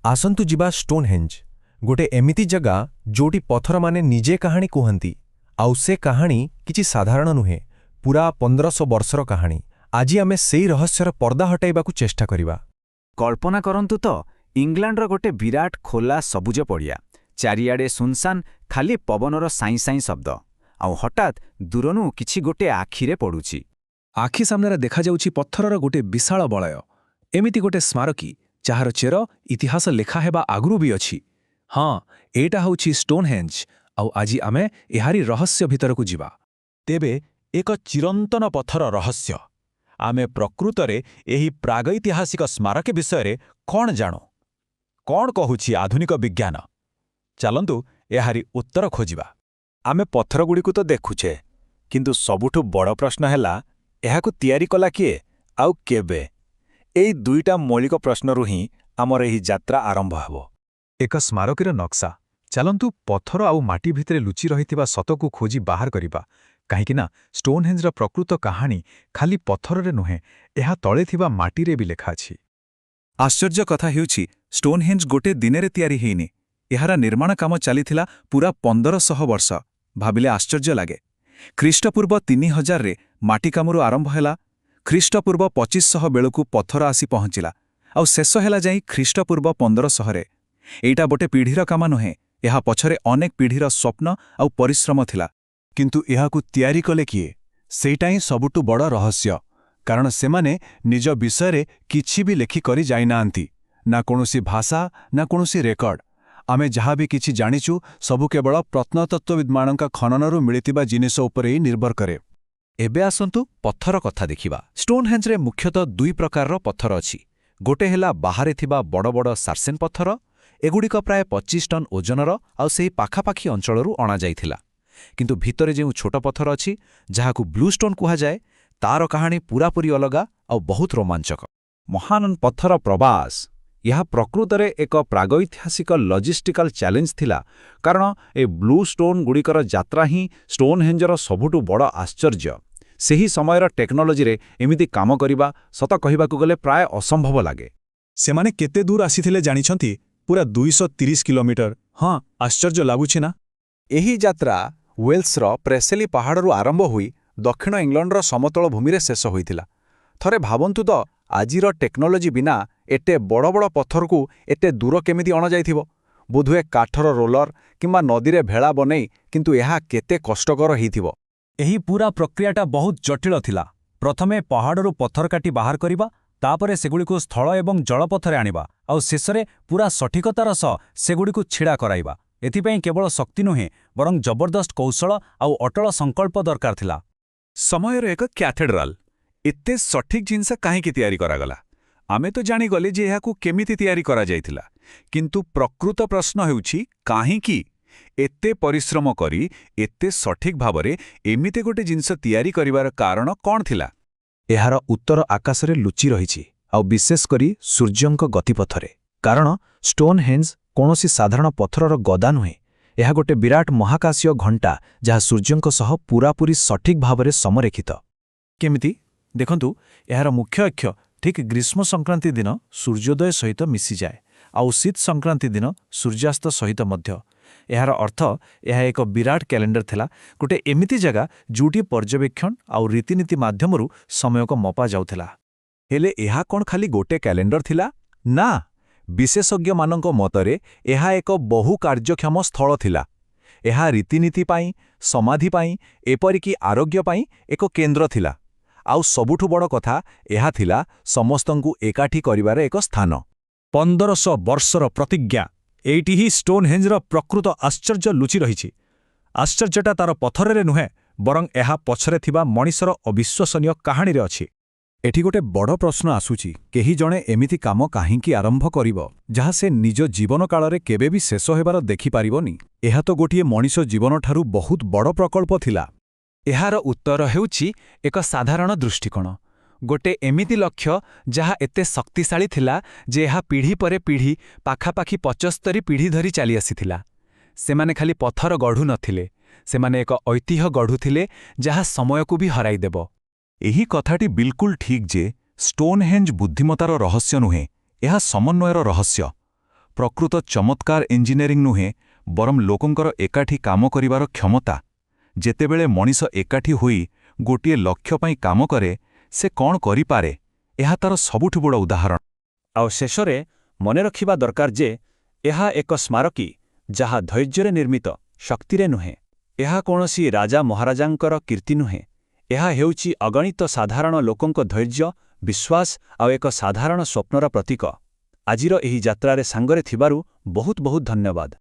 ଆସନ୍ତୁ ଯିବା ଷ୍ଟୋନହେଞ୍ଜ, ଗୋଟେ ଏମିତି ଜାଗା ଯୋଉଠି ପଥରମାନେ ନିଜେ କାହାଣୀ କୁହନ୍ତି। ଆଉ ସେ କାହାଣୀ କିଛି ସାଧାରଣ ନୁହେଁ, ପୁରା 1500 ବର୍ଷର କାହାଣୀ। ଆଜି ଆମେ ସେଇ ରହସ୍ୟର ପର୍ଦ୍ଦା ହଟାଇବାକୁ ଚେଷ୍ଟା କରିବା। କଳ୍ପନା କରନ୍ତୁ ତ, ଇଂଲଣ୍ଡର ଗୋଟେ ବିରାଟ ଖୋଲା ସବୁଜ ପଡ଼ିଆ। ଚାରିଆଡ଼େ ସୁନସାନ, ଖାଲି ପବନର ସାଇଁ ସାଇଁ ଶବ୍ଦ। ଆଉ ହଠାତ୍ ଦୂରନୁ କିଛି ଗୋଟେ ଆଖିରେ ପଡ଼ୁଛି। ଆଖି ସାମ୍ନାରେ ଦେଖାଯାଉଛି ପଥରର ଗୋଟେ ବିଶାଳ ବଳୟ। ଏମିତି ଗୋଟେ ସ୍ମାରକୀ, ଯାହାର ଚେର ଇତିହାସ ଲେଖା ହେବା ଆଗରୁ ବି ଅଛି। ହଁ, ଏଇଟା ହେଉଛି ଷ୍ଟୋନହେଞ୍ଜ, ଆଉ ଆଜି ଆମେ ଏହାରି ରହସ୍ୟ ଭିତରକୁ ଯିବା। ତେବେ ଏକ ଚିରନ୍ତନ ପଥର ରହସ୍ୟ। ଆମେ ପ୍ରକୃତରେ ଏହି ପ୍ରାଗୈତିହାସିକ ସ୍ମାରକୀ ବିଷୟରେ କ'ଣ ଜାଣୁ? କ'ଣ କହୁଛି ଆଧୁନିକ ବିଜ୍ଞାନ? ଚାଲନ୍ତୁ, ଏହାରି ଉତ୍ତର ଖୋଜିବା। ଆମେ ପଥରଗୁଡ଼ିକୁ ତ ଦେଖୁଛେ, କିନ୍ତୁ ସବୁଠୁ ବଡ଼ ପ୍ରଶ୍ନ ହେଲା, ଏହାକୁ ତିଆରି କଲା କିଏ ଆଉ କେବେ? ଏଇ ଦୁଇଟା ମୌଳିକ ପ୍ରଶ୍ନରୁ ହିଁ ଆମର ଏହି ଯାତ୍ରା ଆରମ୍ଭ ହେବ। ଏକ ସ୍ମାରକୀର ନକ୍ସା। ଚାଲନ୍ତୁ, ପଥର ଆଉ ମାଟି ଭିତରେ ଲୁଚି ରହିଥିବା ସତକୁ ଖୋଜି ବାହାର କରିବା, କାହିଁକିନା ଷ୍ଟୋନହେଞ୍ଜର ପ୍ରକୃତ କାହାଣୀ ଖାଲି ପଥରରେ ନୁହେଁ, ଏହା ତଳେ ଥିବା ମାଟିରେ ବି ଲେଖା ଅଛି। ଆଶ୍ଚର୍ଯ୍ୟ କଥା ହେଉଛି, ଷ୍ଟୋନହେଞ୍ଜ ଗୋଟେ ଦିନରେ ତିଆରି ହେଇନି। ଏହାର ନିର୍ମାଣ କାମ ଚାଲିଥିଲା ପୂରା 1500 ବର୍ଷ। ଭାବିଲେ ଆଶ୍ଚର୍ଯ୍ୟ ଲାଗେ। ଖ୍ରୀଷ୍ଟପୂର୍ବ 3000ରେ ମାଟି କାମରୁ ଆରମ୍ଭ ହେଲା, ଖ୍ରୀଷ୍ଟପୂର୍ବ 2500 ବେଳକୁ ପଥର ଆସି ପହଞ୍ଚିଲା, ଆଉ ଶେଷ ହେଲା ଯାଇ ଖ୍ରୀଷ୍ଟପୂର୍ବ 1500ରେ। ଏଇଟା ଗୋଟେ ପିଢ଼ିର କାମ ନୁହେଁ, ଏହା ପଛରେ ଅନେକ ପିଢ଼ିର ସ୍ୱପ୍ନ ଆଉ ପରିଶ୍ରମ ଥିଲା। କିନ୍ତୁ ଏହାକୁ ତିଆରି କଲେ କିଏ, ସେଇଟା ହିଁ ସବୁଠୁ ବଡ଼ ରହସ୍ୟ। କାରଣ ସେମାନେ ନିଜ ବିଷୟରେ କିଛି ବି ଲେଖିକରି ଯାଇନାହାନ୍ତି, ନା କୌଣସି ଭାଷା, ନା କୌଣସି ରେକର୍ଡ। ଆମେ ଯାହା ବି କିଛି ଜାଣିଛୁ, ସବୁ କେବଳ ପ୍ରତ୍ନତତ୍ତ୍ୱବିଦ୍ମାନଙ୍କ ଖନନରୁ ମିଳିଥିବା ଜିନିଷ ଉପରେ ହିଁ ନିର୍ଭର କରେ। ଏବେ ଆସନ୍ତୁ ପଥର କଥା ଦେଖିବା। ଷ୍ଟୋନହେଞ୍ଜରେ ମୁଖ୍ୟତଃ ଦୁଇ ପ୍ରକାରର ପଥର ଅଛି। ଗୋଟେ ହେଲା ବାହାରେ ଥିବା ବଡ଼ ବଡ଼ ସାର୍ସେନ୍ ପଥର। ଏଗୁଡ଼ିକ ପ୍ରାୟ 25 ଟନ୍ ଓଜନର, ଆଉ ସେହି ପାଖାପାଖି ଅଞ୍ଚଳରୁ ଅଣାଯାଇଥିଲା। କିନ୍ତୁ ଭିତରେ ଯେଉଁ ଛୋଟ ପଥର ଅଛି, ଯାହାକୁ ବ୍ଲୁ ଷ୍ଟୋନ୍ କୁହାଯାଏ, ତାର କାହାଣୀ ପୂରାପୂରି ଅଲଗା ଆଉ ବହୁତ ରୋମାଞ୍ଚକ। ମହାନ ପଥର ପ୍ରବାସ। ଏହା ପ୍ରକୃତରେ ଏକ ପ୍ରାଗୈତିହାସିକ ଲଜିଷ୍ଟିକାଲ ଚ୍ୟାଲେଞ୍ଜ ଥିଲା, କାରଣ ଏ ବ୍ଲୁ ଷ୍ଟୋନ୍ଗୁଡ଼ିକର ଯାତ୍ରା ହିଁ ଷ୍ଟୋନହେଞ୍ଜର ସବୁଠୁ ବଡ଼ ଆଶ୍ଚର୍ଯ୍ୟ। ସେହି ସମୟର ଟେକ୍ନୋଲୋଜିରେ ଏମିତି କାମ କରିବା, ସତ କହିବାକୁ ଗଲେ, ପ୍ରାୟ ଅସମ୍ଭବ ଲାଗେ। ସେମାନେ କେତେ ଦୂର ଆସିଥିଲେ ଜାଣିଛନ୍ତି? ପୁରା 230 କିଲୋମିଟର। ହଁ, ଆଶ୍ଚର୍ଯ୍ୟ ଲାଗୁଛି ନା? ଏହି ଯାତ୍ରା ୱେଲ୍ସର ପ୍ରେସେଲି ପାହାଡ଼ରୁ ଆରମ୍ଭ ହୋଇ ଦକ୍ଷିଣ ଇଂଲଣ୍ଡର ସମତଳ ଭୂମିରେ ଶେଷ ହୋଇଥିଲା। ଥରେ ଭାବନ୍ତୁ ତ, ଆଜିର ଟେକ୍ନୋଲୋଜି ବିନା ଏତେ ବଡ଼ ବଡ଼ ପଥରକୁ ଏତେ ଦୂର କେମିତି ଅଣାଯାଇଥିବ? ବୋଧହୁଏ କାଠର ରୋଲର କିମ୍ବା ନଦୀରେ ଭେଳା ବନେଇ। କିନ୍ତୁ ଏହା କେତେ କଷ୍ଟକର ହେଇଥିବ! ଏହି ପୁରା ପ୍ରକ୍ରିୟାଟା ବହୁତ ଜଟିଳ ଥିଲା। ପ୍ରଥମେ ପାହାଡ଼ରୁ ପଥର କାଟି ବାହାର କରିବା, ତାପରେ ସେଗୁଡ଼ିକୁ ସ୍ଥଳ ଏବଂ ଜଳପଥରେ ଆଣିବା, ଆଉ ଶେଷରେ ପୁରା ସଠିକତାର ସହ ସେଗୁଡ଼ିକୁ ଛିଡ଼ା କରାଇବା। ଏଥିପାଇଁ କେବଳ ଶକ୍ତି ନୁହେଁ, ବରଂ ଜବରଦସ୍ତ କୌଶଳ ଆଉ ଅଟଳ ସଂକଳ୍ପ ଦରକାର ଥିଲା। ସମୟର ଏକ କ୍ୟାଥେଡ୍ରାଲ। ଏତେ ସଠିକ୍ ଜିନିଷ କାହିଁକି ତିଆରି କରାଗଲା? ଆମେ ତ ଜାଣିଗଲେ ଯେ ଏହାକୁ କେମିତି ତିଆରି କରାଯାଇଥିଲା, କିନ୍ତୁ ପ୍ରକୃତ ପ୍ରଶ୍ନ ହେଉଛି, କାହିଁକି? ଏତେ ପରିଶ୍ରମ କରି ଏତେ ସଠିକ୍ ଭାବରେ ଏମିତି ଗୋଟେ ଜିନିଷ ତିଆରି କରିବାର କାରଣ କ'ଣ ଥିଲା? ଏହାର ଉତ୍ତର ଆକାଶରେ ଲୁଚି ରହିଛି, ଆଉ ବିଶେଷ କରି ସୂର୍ଯ୍ୟଙ୍କ ଗତିପଥରେ। କାରଣ ଷ୍ଟୋନହେଞ୍ଜ କୌଣସି ସାଧାରଣ ପଥରର ଗଦା ନୁହେଁ। ଏହା ଗୋଟେ ବିରାଟ ମହାକାଶୀୟ ଘଣ୍ଟା, ଯାହା ସୂର୍ଯ୍ୟଙ୍କ ସହ ପୂରାପୂରି ସଠିକ୍ ଭାବରେ ସମରେଖିତ। କେମିତି? ଦେଖନ୍ତୁ, ଏହାର ମୁଖ୍ୟ ଅକ୍ଷ ଠିକ୍ ଗ୍ରୀଷ୍ମ ସଂକ୍ରାନ୍ତି ଦିନ ସୂର୍ଯ୍ୟୋଦୟ ସହିତ ମିଶିଯାଏ, ଆଉ ଶୀତ ସଂକ୍ରାନ୍ତି ଦିନ ସୂର୍ଯ୍ୟାସ୍ତ ସହିତ ମଧ୍ୟ। ଏହାର ଅର୍ଥ, ଏହା ଏକ ବିରାଟ କ୍ୟାଲେଣ୍ଡର ଥିଲା, ଗୋଟେ ଏମିତି ଜାଗା ଯେଉଁଠି ପର୍ଯ୍ୟବେକ୍ଷଣ ଆଉ ରୀତିନୀତି ମାଧ୍ୟମରୁ ସମୟକୁ ମପା ଯାଉଥିଲା। ହେଲେ ଏହା କ'ଣ ଖାଲି ଗୋଟେ କ୍ୟାଲେଣ୍ଡର ଥିଲା? ନା, ବିଶେଷଜ୍ଞମାନଙ୍କ ମତରେ ଏହା ଏକ ବହୁ କାର୍ଯ୍ୟକ୍ଷମ ସ୍ଥଳ ଥିଲା। ଏହା ରୀତିନୀତି ପାଇଁ, ସମାଧି ପାଇଁ, ଏପରିକି ଆରୋଗ୍ୟ ପାଇଁ ଏକ କେନ୍ଦ୍ର ଥିଲା। ଆଉ ସବୁଠୁ ବଡ଼ କଥା, ଏହା ଥିଲା ସମସ୍ତଙ୍କୁ ଏକାଠି କରିବାର ଏକ ସ୍ଥାନ। 1500 ବର୍ଷର ପ୍ରତିଜ୍ଞା। ଏଇଠି ହିଁ ଷ୍ଟୋନହେଞ୍ଜର ପ୍ରକୃତ ଆଶ୍ଚର୍ଯ୍ୟ ଲୁଚି ରହିଛି। ଆଶ୍ଚର୍ଯ୍ୟଟା ତାର ପଥରରେ ନୁହେଁ, ବରଂ ଏହା ପଛରେ ଥିବା ମଣିଷର ଅବିଶ୍ୱସନୀୟ କାହାଣୀରେ ଅଛି। ଏଠି ଗୋଟେ ବଡ଼ ପ୍ରଶ୍ନ ଆସୁଛି। କେହି ଜଣେ ଏମିତି କାମ କାହିଁକି ଆରମ୍ଭ କରିବ, ଯାହା ସେ ନିଜ ଜୀବନ କାଳରେ କେବେ ବି ଶେଷ ହେବାର ଦେଖିପାରିବନି? ଏହା ତ ଗୋଟିଏ ମଣିଷ ଜୀବନଠାରୁ ବହୁତ ବଡ଼ ପ୍ରକଳ୍ପ ଥିଲା। ଏହାର ଉତ୍ତର ହେଉଛି ଏକ ସାଧାରଣ ଦୃଷ୍ଟିକୋଣ, ଗୋଟେ ଏମିତି ଲକ୍ଷ୍ୟ ଯାହା ଏତେ ଶକ୍ତିଶାଳୀ ଥିଲା ଯେ ଏହା ପିଢ଼ି ପରେ ପିଢ଼ି, ପାଖାପାଖି 75 ପିଢ଼ି ଧରି ଚାଲିଆସିଥିଲା। ସେମାନେ ଖାଲି ପଥର ଗଢ଼ୁ ନଥିଲେ, ସେମାନେ ଏକ ଐତିହ୍ୟ ଗଢ଼ୁଥିଲେ, ଯାହା ସମୟକୁ ବି ହରାଇଦେବ। ଏହି କଥାଟି ବିଲକୁଲ ଠିକ୍ ଯେ ଷ୍ଟୋନହେଞ୍ଜ ବୁଦ୍ଧିମତାର ରହସ୍ୟ ନୁହେଁ, ଏହା ସମନ୍ୱୟର ରହସ୍ୟ। ପ୍ରକୃତ ଚମତ୍କାର ଇଞ୍ଜିନିୟରିଂ ନୁହେଁ, ବରଂ ଲୋକଙ୍କର ଏକାଠି କାମ କରିବାର କ୍ଷମତା। ଯେତେବେଳେ ମଣିଷ ଏକାଠି ହୋଇ ଗୋଟିଏ ଲକ୍ଷ୍ୟ ପାଇଁ କାମ କରେ, ସେ କ'ଣ କରିପାରେ, ଏହା ତାର ସବୁଠୁ ବଡ଼ ଉଦାହରଣ। ଆଉ ଶେଷରେ ମନେ ରଖିବା ଦରକାର ଯେ ଏହା ଏକ ସ୍ମାରକୀ ଯାହା ଧୈର୍ଯ୍ୟରେ ନିର୍ମିତ, ଶକ୍ତିରେ ନୁହେଁ। ଏହା କୌଣସି ରାଜା ମହାରାଜାଙ୍କର କୀର୍ତ୍ତି ନୁହେଁ। ଏହା ହେଉଛି ଅଗଣିତ ସାଧାରଣ ଲୋକଙ୍କ ଧୈର୍ଯ୍ୟ, ବିଶ୍ୱାସ ଆଉ ଏକ ସାଧାରଣ ସ୍ୱପ୍ନର ପ୍ରତୀକ। ଆଜିର ଏହି ଯାତ୍ରାରେ ସାଙ୍ଗରେ ଥିବାରୁ ବହୁତ ବହୁତ ଧନ୍ୟବାଦ।